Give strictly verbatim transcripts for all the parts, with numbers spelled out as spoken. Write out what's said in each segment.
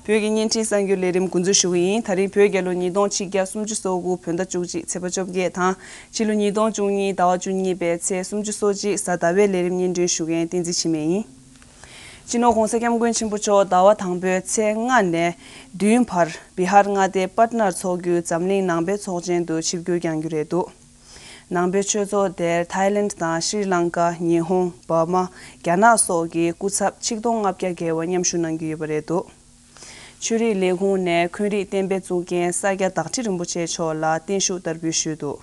བོད་ཀྱི་བརྙན་འཕྲིན་གསར་འགྱུར་ལས་རིམ་འགོ་འཛུགས་ཞུ་གི་ཡིན། ད་རིང་བོད་རྒྱལ་ལོ་ཉིས་སྟོང་ཆིག་བརྒྱ་སུམ་ཅུ་སོ་དགུ་བོད་ཟླ་བཅུ་གཅིག་ཚེས་པ་བཅོ་བརྒྱད་དང་། ཕྱི་ལོ་ཉིས་སྟོང་བཅུ་གཉིས་ཟླ་བ་བཅུ་གཉིས་པའི་ཚེས་སུམ་ཅུ་སོ་གཅིག་གཟའ་ཟླ་བའི་ལས་རིམ་སྙན་སྒྲོན་ཞུ་མཁན་བསྟན་འཛིན་འཆི་མེད་ཡིན། སྤྱི་ནོར་༧གོང་ས་༧སྐྱབས་མགོན་ཆེན་པོ་མཆོག་ཟླ་བ་དང་པོའི་ཚེས་ལྔ་ནས་བདུན་བར་བི་ཧར་མངའ་སྡེ་པཊ་ནར་འཚོགས་རྒྱུའི་འཛམ་གླིང་ནང་པའི་ཚོགས་ཆེན་དུ་ཆིབས་བསྒྱུར་བསྐྱང་རྒྱུ་རེད་འདུག། ནང་པའི་ཆོས་ཚོགས་དེར་ཐའི་ལེནྜ་དང་ཤྲི་ལང་ཀ། ཉི་ཧོང་། འབར་མ། རྒྱ་ནག་སོགས་ཀྱི་སྐུ་ཚབ་ཆིག་སྟོང་ལྔ་བརྒྱ་བརྒལ་བ་མཉམ་ཞུགས་གནང་རྒྱུ་ཡོད་པ་རེད་འདུག། ཆོས་རིག་ལས་ཁུངས་ནས་འཁོན་རིགས་གཏན་འབེབས་བཙུགས་མཁན་ས་སྐྱ་བདག་ཁྲི་རིན་པོ་ཆེ་མཆོག་ལ་བརྟན་བཞུགས་བསྟར་འབུལ་ཞུས་འདུག།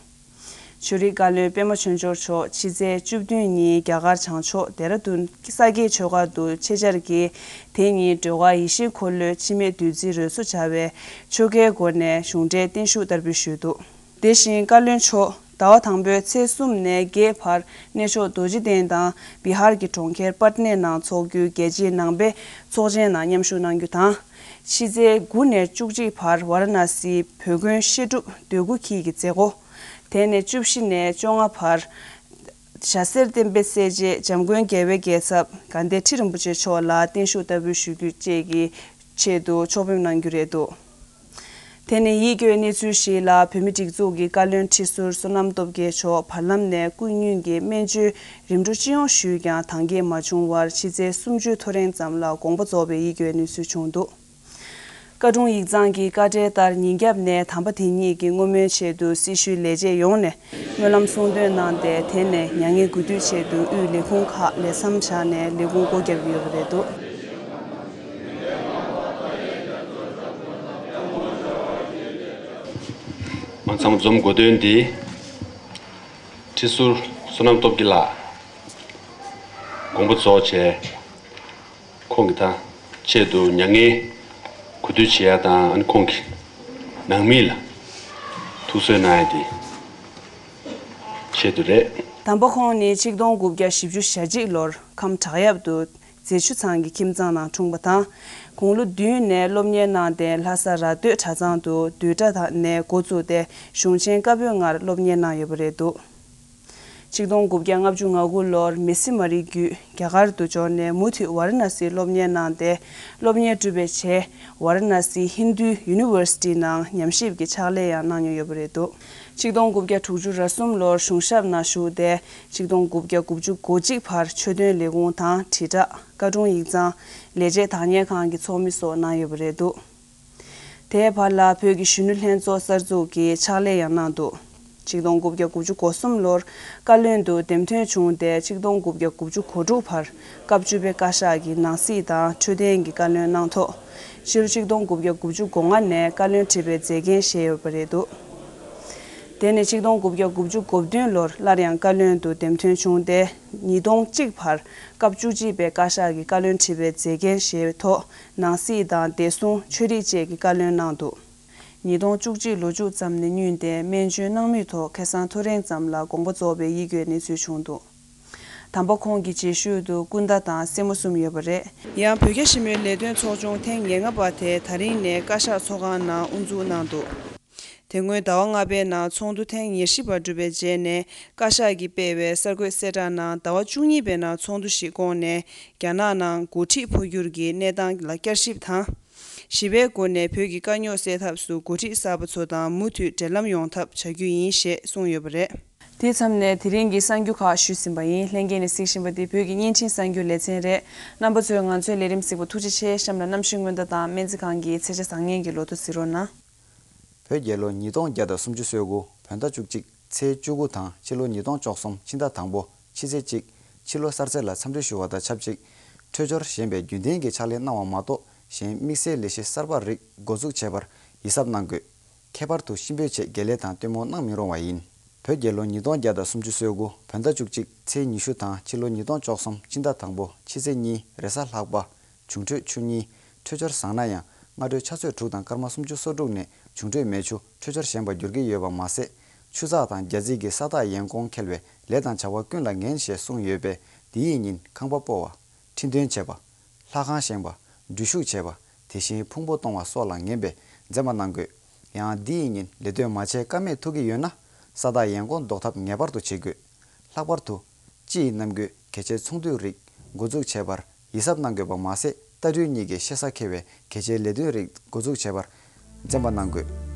ཆོས་རིག་བཀའ་བློན་པད་མ་ཆོས་འབྱོར་མཆོག་ཕྱི་ཚེས་བཅུ་བདུན་ཉིན་རྒྱ་གར་བྱང་ཕྱོགས་ལྡེ་ར་ལྡུན་ས་དགེ་ཆོས་སྒར་དུ་ཆེད་བཅར་གྱིས། དེ་ཉིན་སྒྲོལ་དཀར་ཡིད་བཞིན་འཁོར་ལོའི་འཆི་མེད་བདུད་རྩིའི་རོལ་མཚོ་བྱ་བའི་ཆོ་གའི་སྒོ་ནས་གཞུང་འབྲེལ་བརྟན་བཞུགས་བསྟར་འབུལ་ཞུས་འདུག། དེ་བཞིན་བཀའ་བློན་མཆོག་ཟླ་བ་དང་པོའི་ཚེས་གསུམ་ནས་བརྒྱད་བར་གནས་མཆོག་རྡོ་རྗེ་གདན་དང་བི་ཧར་གྱི་གྲོང་ཁྱེར་པཊ་ནའི་ནང་འཚོགས་རྒྱུའི་རྒྱལ་སྤྱིའི་ནང་པའི་ཚོགས་ཆེན་ནང་མཉམ་ཞུགས་གནང་རྒྱུ་དང་། ཕྱི་ཚེས་དགུ་ནས་བཅུ་གཅིག་བར་ཝཱ་ར་ཎ་སིའི་བོད་དགོན་བཤད་སྒྲུབ་འདོད་རྒུ་འཁྱིལ་གྱི་མཛད་སྒོ། དེ་ནས་བཅུ་བཞི་ནས་བཅོ་ལྔ་བར་ཞྭ་སེར་བསྟན་པའི་སྲས་བཅས་འཇམ་མགོན་རྒྱལ་བའི་རྒྱལ་ཚབ་དགའ་ལྡན་ཁྲི་རིན་པོ་ཆེ་མཆོག་ལ་བརྟན་བཞུགས་བསྟར་འབུལ་ཞུ་རྒྱུ་བཅས་ཀྱི་ཆེད་དུ་ཕྱོགས་ཕེབས་གནང་རྒྱུ་རེད་འདུག། དེ་ནས་ཡིད་སྐྱོའི་གནས་ཚུལ་ཞིག་ལ། བོད་མིའི་སྒྲིག་འཛུགས་ཀྱི་བཀའ་བློན་ཁྲི་ཟུར་བསོད་ནམས་སྟོབས་རྒྱལ་མཆོག་བར་ལམ་ནས་སྐུ་སྙུང་གི་སྨན་བཅོས་རིམ་གྲོ་སྤྱི་ཡོངས་ཞུས་ཀྱང་། ད་གིན་མ་བྱུང་བར་ཕྱི་ཚེས་སུམ་ཅུའི་ཐོ་རེངས་ཙམ་ལ་དགོངས་པ་རྫོགས་པའི་ཡིད་སྐྱོའི་གནས་ཚུལ་བྱུང་འདུག། བཀའ་དྲུང་ཡིག་ཚང་གི་བཀའ་འབྲེལ་ལྟར། ཉིན་རྒྱབ་ནས་དམ་པ་དེ་ཉིད་ཀྱི་བསྔོ་སྨོན་ཆེད་དུ་སྲི་ཞུའི་ལས་བྱེད་ཡོངས་ནས་སྨོན་ལམ་གསུང་འདོན་གནང་སྟེ། དེ་ནས་མྱ་ངན་གུས་འདུད་ཆེད་དུ་དབུས་ལས་ཁུངས་ཁག་ལས་མཚམས་བཞག་ནས་ལས་ཁུངས་སྒོ་བརྒྱབ་ཀྱི་ཡོད་པ་རེད་འདུག། མ་ཚང་འཛོམས་གོ་སྟོན་འདི་ཁྲི་ཟུར་བསོད་ནམས་སྟོབས་རྒྱལ་ལགས་དགོངས་པ་རྫོགས་བྱས། ཁོང་གི་ད་ཆེད་དུ་མྱ་ངན་གུས་འདུད་བྱེད་ཡ་དང་། ཨ་ནི་ཁོང་གི་ནང་མི་ལ་ཐུགས་གསོ་གནང་ཡ་དེ་ཆེད་དུ་རེད། དམ་པ་ཁོང་ནི་ཆིག་སྟོང་དགུ་བརྒྱ་བཞི་བཅུ་ཞེ་གཅིག་ལོར་ཁམས་བྲག་གཡབ་ཏུ་མཛེས་ཆུ་ཚང་གི་ཁྱིམ་ཚང་ནང་འཁྲུངས་པ་དང་། དགུང་ལོ་བདུན་ནས་སློབ་གཉེར་གནང་སྟེ། ལྷ་ས་ར་སྟོད་གྲྭ་ཚང་དུ་བསྡུས་གྲྭ་ནས་འགོ་བཙུགས་ཏེ། གཞུང་ཆེན་བཀའ་པོད་ལྔར་སློབ་གཉེར་གནང་ཡོད་པ་རེད་འདུག། ཆིག་སྟོང་དགུ་བརྒྱ་ལྔ་བཅུ་ང་དགུ་ལོར་མི་སི་མ་རིའི་བརྒྱུད་རྒྱ་གར་དུ་འབྱོར་ནས། མུ་མཐུད་ཝཱ་ར་ཎ་སིར་སློབ་གཉེར་གནང་སྟེ། སློབ་གཉེར་གྲུབ་པའི་རྗེས། ཝཱ་ར་ཎ་སི་ཧིན་དུ་ཡུ་ནི་ཝར་སི་ཊི་ནང་ཉམས་ཞིབ་ཀྱི་ཕྱག་ལས་ཡང་གནང་མྱོང་ཡོད་པ་རེད་འདུག། ཆིག་སྟོང་དགུ་བརྒྱ་དྲུག་ཅུ་རེ་གསུམ་ལོར་གཞུང་ཞབས་ནང་ཞུགས་ཏེ། ཆིག་སྟོང་དགུ་བརྒྱ་དགུ་བཅུ་གོ་གཅིག་བར་ཆོས་དོན་ལས་ཁུངས་དང་། དྲིལ་བསྒྲགས། བཀའ་དྲུང་ཡིག་ཚང་། ལས་བྱེད་དག་གཉེར་ཁང་གི་ཚོགས་མི་སོགས་གནང་ཡོད་པ་རེད་འདུག། དེའི་བར་ལ་བོད་ཀྱི་གཞོན་ནུ་ལྷན་ཚོགས་གསར་འཛུགས་ཀྱི་ཕྱག་ལས་ཡང་གནང་འདུག། ཆིག་སྟོང་དགུ་བརྒྱ་དགུ་བཅུ་གོ་གསུམ་ལོར་བཀའ་བློན་དུ་འདེམས་ཐོན་བྱུང་སྟེ། ཆིག་སྟོང་དགུ་བརྒྱ་དགུ་བཅུ་གོ་དྲུག་བར་སྐབས་བཅུ་པའི་བཀའ་ཤག་གི་ནང་སྲིད་དང་འཕྲོད་བསྟེན་གྱི་བཀའ་བློན་གནང་ཐོག། ཕྱི་ལོ་ཆིག་སྟོང་དགུ་བརྒྱ་དགུ་བཅུ་གོ་ལྔ་ནས་བཀའ་བློན་ཁྲི་པའི་མཛད་འགན་བཞེས་ཡོད་པ་རེད་འདུག། དེ་ནས་ཆིག་སྟོང་དགུ་བརྒྱ་དགུ་བཅུ་གོ་བདུན་ལོར་སླར་ཡང་བཀའ་བློན་དུ་འདེམས་ཐོན་བྱུང་སྟེ། ཉིས་སྟོང་གཅིག་བར་སྐབས་བཅུ་གཅིག་པའི་བཀའ་ཤག་གི་བཀའ་བློན་ཁྲི་པའི་མཛད་འགན་བཞེས་ཐོག། ནང་སྲིད་དང་བདེ་སྲུང་། ཆོས་རིག་བཅས་ཀྱི་བཀའ་བློན་གནང་འདུག། ཉིས་སྟོང་བཅུ་གཅིག་ལོ་མཇུག་ཙམ་ནས་བསྙུན་ཏེ། སྨན་བཅོས་གནང་མུས་ཐོག་ཁ་སང་ཐོ་རེངས་ཙམ་ལ་དགོངས་པ་རྫོགས་པའི་ཡིད་སྐྱོའི་གནས་ཚུལ་བྱུང་འདུག། དམ་པ་ཁོང་གི་རྗེས་ཤུལ་དུ་སྐུ་ཟླ་དང་སྲས་མོ་གསུམ་ཡོད་པ་རེད། ཡང་བོད་རྒྱ་ཞི་མོལ་ལས་དོན་ཚོགས་ཆུང་ཐེངས་ཉེར་ལྔ་པ་དེ་ད་རིང་ནས་བཀའ་ཤག་ཚོགས་ཁང་ནང་དབུ་འཛུགས་གནང་འདུག། དེ་སྔོན་ཟླ་བ་ལྔ་པའི་ནང་ཚོགས་འདུ་ཐེངས་ཉེར་བཞི་པ་གྲུབ་པའི་རྗེས་ནས། བཀའ་ཤག་གིས་སྤེལ་བའི་གསར་འགོད་གསལ་བསྒྲགས་ནང་ཟླ་བ་བཅུ་གཉིས་པའི་ནང་ཚོགས་འདུ་ཞིག་བསྐོངས་ནས། རྒྱ་ནག་ནང་འགོ་ཁྲིད་འཕོ་འགྱུར་གྱི་གནས་སྟངས་ལ་བསྐྱར་ཞིབ་དང་། ཞི་བའི་སྒོ་ནས་བོད་ཀྱི་དཀའ་རྙོག་སེལ་ཐབས་སུ་འགོ་ཁྲིད་གསར་པ་ཚོ་དང་མུ་མཐུད་འབྲེལ་ལམ་ཡོང་ཐབས་བྱ་རྒྱུ་ཡིན་ཞེས་གསུངས་ཡོད་པ་རེད། དེ་མཚམས་ནས་དེ་རིང་གི་གསར་འགྱུར་ཁག་ཞུས་ཟིན་པ་ཡིན། ལྷན་རྒྱས་ནས་གཟིགས་བཞིན་པ་འདི་བོད་ཀྱི་བརྙན་འཕྲིན་གསར་འགྱུར་ལེ་ཚན་རེད། རྣམ་པ་ཚོས་ང་ཚོའི་ལས་རིམ་གཟིགས་པར་ཐུགས་རྗེ་ཆེ། གཤམ་ལ་གནམ་གཤིས་སྔོན་བརྡ་དང་སྨན་རྩིས་ཁང་གི་ཚེས་ཆ་བཟང་ངན་གྱི་ལོ་ཐོ་གཟིགས་རོགས་གནང་། བོད་རྒྱལ་ལོ་ཉིས་སྟོང་བརྒྱ་དང་སུམ་ཅུ་སོ་དགུ་བོད་ཟླ་བཅུ་གཅིག་ཚེས་བཅུ་དགུ་དང་། ཕྱི་ལོ་ཉིས་སྟོང་བཅུ་གསུམ་ཕྱི་ཟླ་དང་པོ་ཕྱི་ཚེས་གཅིག་ཕྱི་ལོ་གསར་ཚེས་ལ་འཚམས་འདྲི་ཞུ་བ་དང་ཆབས་ཅིག་འཕྲོད་སྦྱོར་ཞན་པའི་རྒྱུན་ལྡན་གྱི་ཕྱག་ལས་གནང་བ་མ་གཏོགས། གཞན་དམིགས་བསལ་ལས་གཞི་གསར་པ་རིགས་འགོ་འཛུགས་བྱས་པར་ཡིད་གཟབ་གནང་དགོས། ཁྱད་པར་དུ་གཤིན་པོའི་ཆེད་དགེ་ལས་དང་སྟོན་མོ་གནང་མི་རུང་བ་ཡིན། བོད་རྒྱལ་ལོ་ཉིས་སྟོང་བརྒྱ་དང་སུམ་ཅུ་སོ་དགུ་བོད་ཟླ་བཅུ་གཅིག་ཚེས་ཉི་ཤུ་དང་། ཕྱི་ལོ་ཉིས་སྟོང་བཅུ་གསུམ་ཕྱི་ཟླ་དང་པོ་ཕྱི་ཚེས་གཉིས་རེས་གཟའ་ལྷག་པ། འབྱུང་འཕྲོད་ཆུ་གཉིས། འཕྲོད་སྦྱོར་བཟང་ན་ཡང་། སྔ་དྲོའི་ཆུ་ཚོད་དྲུག་དང་སྐར་མ་སུམ་ཅུ་སོ་དྲུག་ནས་འབྱུང་འཕྲོད་མེ་ཆུ་འཕྲོད་སྦྱོར་ཞན་པར་འགྱུར་གྱི་ཡོད་པ་མ་ཟད། ཆུ་ཚགས་དང་རྒྱ་རྩིས་ཀྱིས་ས་ཐག་ཡན་གོང་འཁེལ་བས་ལས་དང་བྱ་བ་ཀུན་ལ་ངན་ཞེས་གསུངས་ཡོད་པས། འདི་ཡི་ཉིན་ཁང་པ་སྤོ་བ། ཁྲི་འདོན་བྱེད་པ། ལྷ་ཁང་བཞེངས་པ། འགྲུལ་བཞུད་བྱེད་པ། དེ་བཞིན་ཕུང་པོ་གཏོང་བ་སོགས་ལ་ངན་པས་འཛེམ་པ་གནང་དགོས། ཡང་འདི་ཡི་ཉིན་ལས་དོན་མ་བྱས་ཀ་མེད་ཐུག་གི་ཡོད་ན། ས་ཐག་ཡན་གོང་ལྡོག་ཐབས་ངེས་པར་དུ་བྱེད་དགོས། ལྷག་པར་དུ། སྤྱི་ཡི་རྣམ་འགྱུར་གལ་ཆེའི་ཚོགས་འདུའི་རིགས་འགོ་འཛུགས་བྱེད་པར་ཡིད་གཟབ་གནང་དགོས་པ་མ་ཟད། ལྟ་སྤྲུལ་གཉིས་ཀྱི་ཤེས་བྱ་འཁྱེར་བའི་གལ་ཆེའི་ལས་དོན་རིགས་འགོ་འཛུགས་བྱས་པར་འཛེམ་པ་གནང་དགོས།